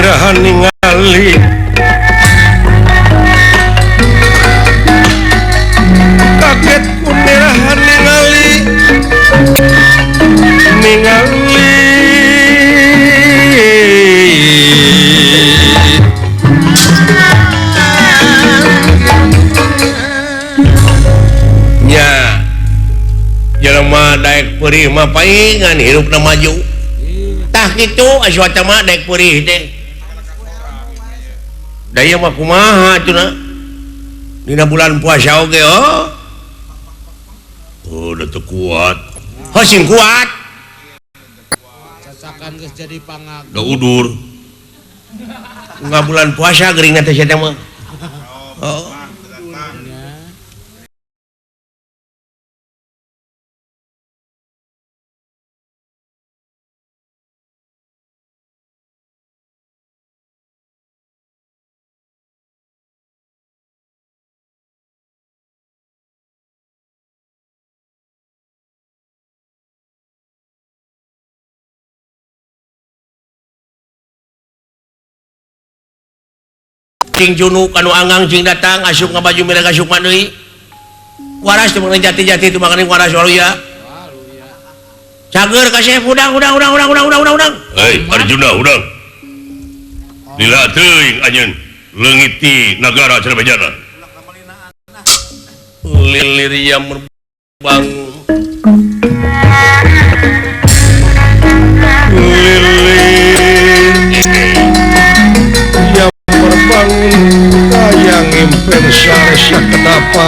Kunirahan ningali kaget kunirahan ningali ningali nya jelema daek peurih mah paingan hirupna maju tah kitu aswata mah daek peurih teh daya mah kumaha cenah dina bulan puasa oge oh oh udah teu kuat heuh sing kuat cacakan geus jadi pangag da udur unggal bulan puasa geuringna teh sia mah oh cing junuk anu anggang cing datang asup ngabaju mireng asup deui waras teu mengenai jati-jati itu makanin waras waluya cager kasih udang udang udang udang udang udang udang udang hei Arjuna udang lila teuing anjeun leungit ti nagara cenah bejana lilir yang berbangun lilir bangun kaya ngimpen saresa kenapa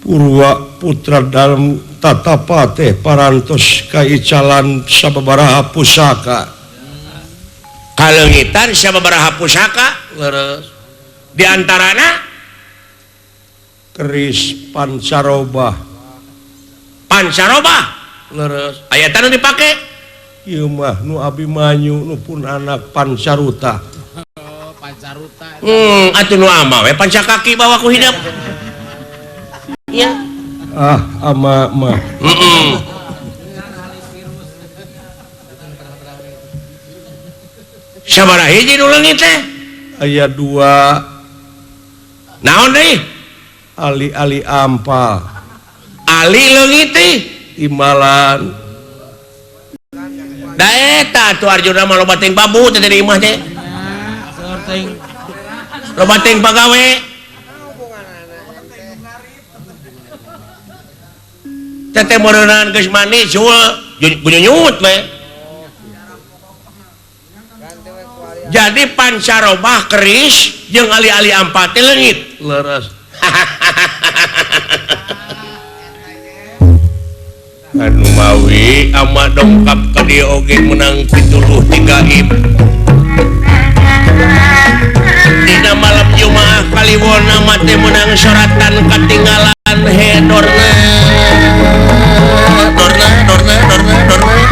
Purwa putra dalam tatapate parantos kaicalan sababaraha pusaka kaleungitan sababaraha pusaka leres di antarana keris pancarobah. Pancarobah leres aya tanu dipake ieu mah nu Abimanyu nu pun anak Pancaruta. Oh, Pancaruta. Atuh nu ama we pancakaki bawa ku hidup. Iya. Ah, ama mah. Heeh. Sabaraha hiji nu leungit teh? Aya dua. Naon deui? Ali-ali ampal. Ali leungit teh imbalan. Da eta atuh Arjuna mah loba teuing babu teh di imah teh. Loba teuing pagawe. Teteh meureunan geus mandi suul gunyunyut we. Jadi pancarobah keris jeung ali-ali ampal teh leungit. Leres. Anu mawi ama dongkap ka dieu oge menang pituluh tiga gaib. Dina malam Jumaah Kaliwon ama teh menang soratan katinggalan hedorna. Dorna dorna dorna dorna.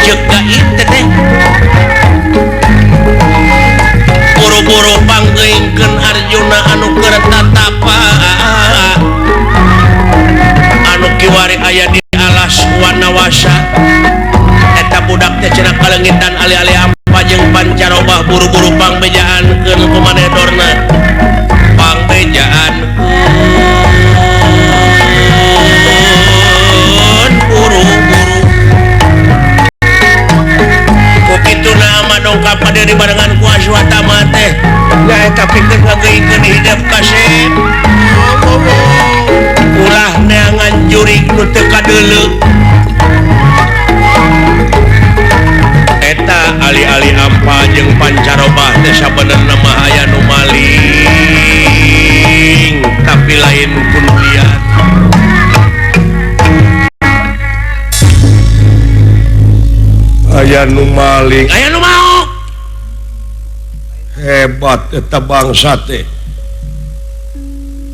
Ceuk gaib teh. Buru-buru panggeingkeun Arjuna anu keur tatapa. Anu kiwari aya di alas Wanawasa. Eta budak teh cenah kaleungitan ali-ali ampa jeung pancarobah buru-buru pangbejaankeun ku maneh dorna. Pangbejaankeun. deuleu eta ali-ali ampa jeung pancarobah teh sabenerna mah aya nu maling tapi lain kuntian. Aya nu maling, aya nu maok. Hebat eta bangsa teh.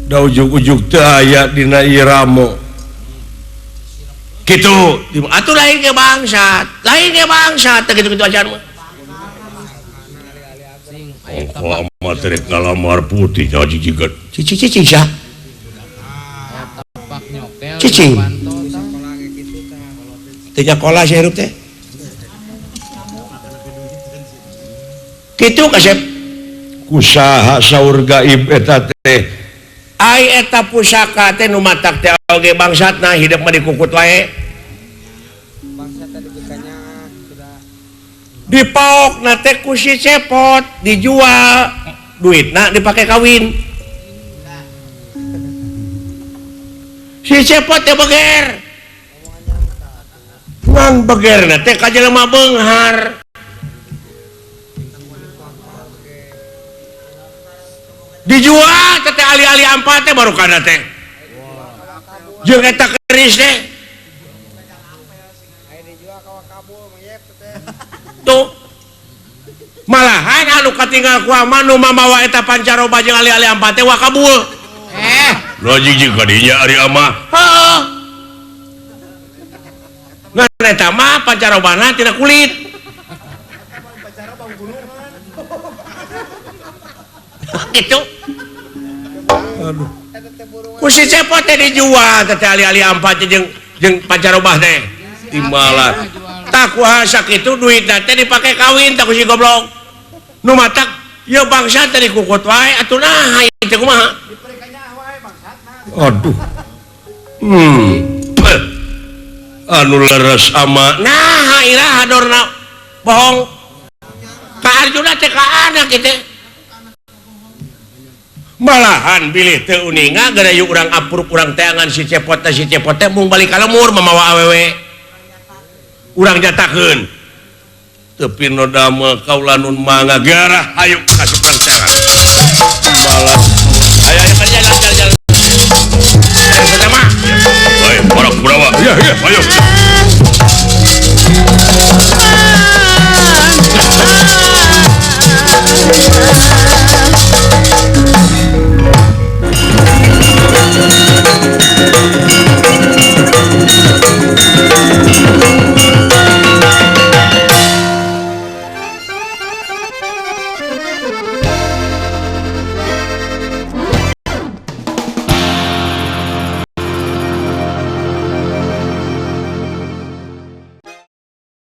Da ujug-ujug teu aya dina iramo. Kitu, atuh lain ge bangsat, lain ge bangsat teh kitu-kitu acan mah. Oh, amat rek ngalamar putih nya jijigan. Cicing sia. Cicing. Teu nyakola sia hirup teh. Kitu kasep kusaha saur gaib eta teh. Ai eta pusaka teh nu matak teh oge bangsatna hidup mah dikukut wae. Dipaokna teh ku si Cepot, dijual, duitna dipake kawin. Si Cepot teh beger. Ngan begerna teh ka jelema beunghar. Dijual teh ali-ali ampa teh baru kana teh. Jeung eta keris teh. Tuh. Malahan anu katinggal ku ama nu mamawa eta pancaroba jeung ali-ali ampa teh wakabul. Lo jig-jig ka dinya ari ama. Heeh. Ngan eta mah pancarobana tina kulit. Gitu. Aduh. Ku si Cepot teh dijual teh ali-ali ampa teh jeung pancarobah teh. Timalah. Tah kumaha sakitu duitna teh dipake kawin tah ku si goblok. Nu matak ieu bangsa teh dikukut wae atuh naha ieu teh kumaha? Aduh. Anu leres ama naha iraha dorna bohong. Ka Arjuna teh ka anak kitu. Malahan bilih teu uninga gara yuk urang apuruk urang teangan si Cepot teh mung balik ka lemur mamawa awewe. Urang jatakeun. Teu pinodama kaula nun mangga garah hayu ka